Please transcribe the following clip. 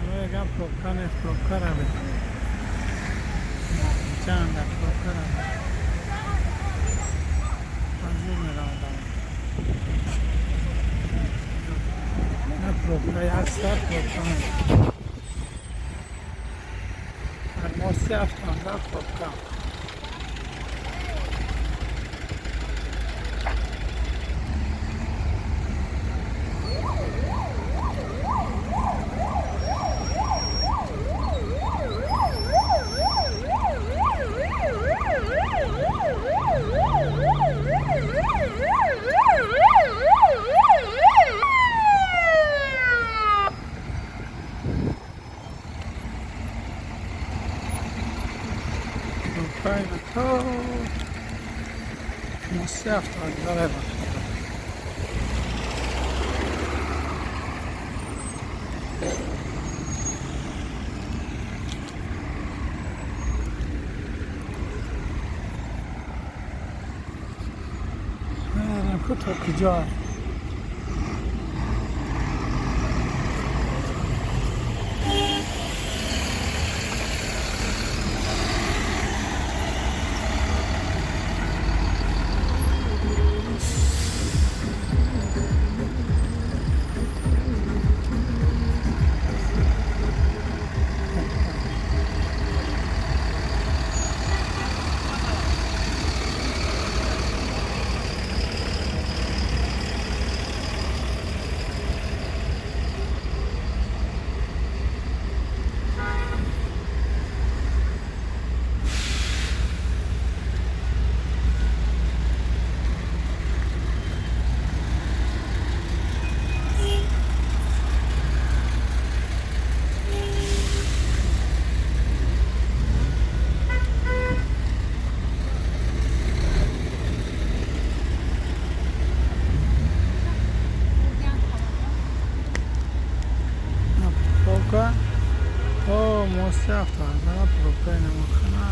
Мегам, пробка нест, пробка равед. Чанда пробка равед. Ҳазур меравадам. На пробка, як сар пробка нест. Дар мости 7 ҳазор пробка. Пробка ина то мости 7 ҳазор бахшида. Мерем ку то куҷо. Пробка то мости 7 ҳазор пробка ина махана.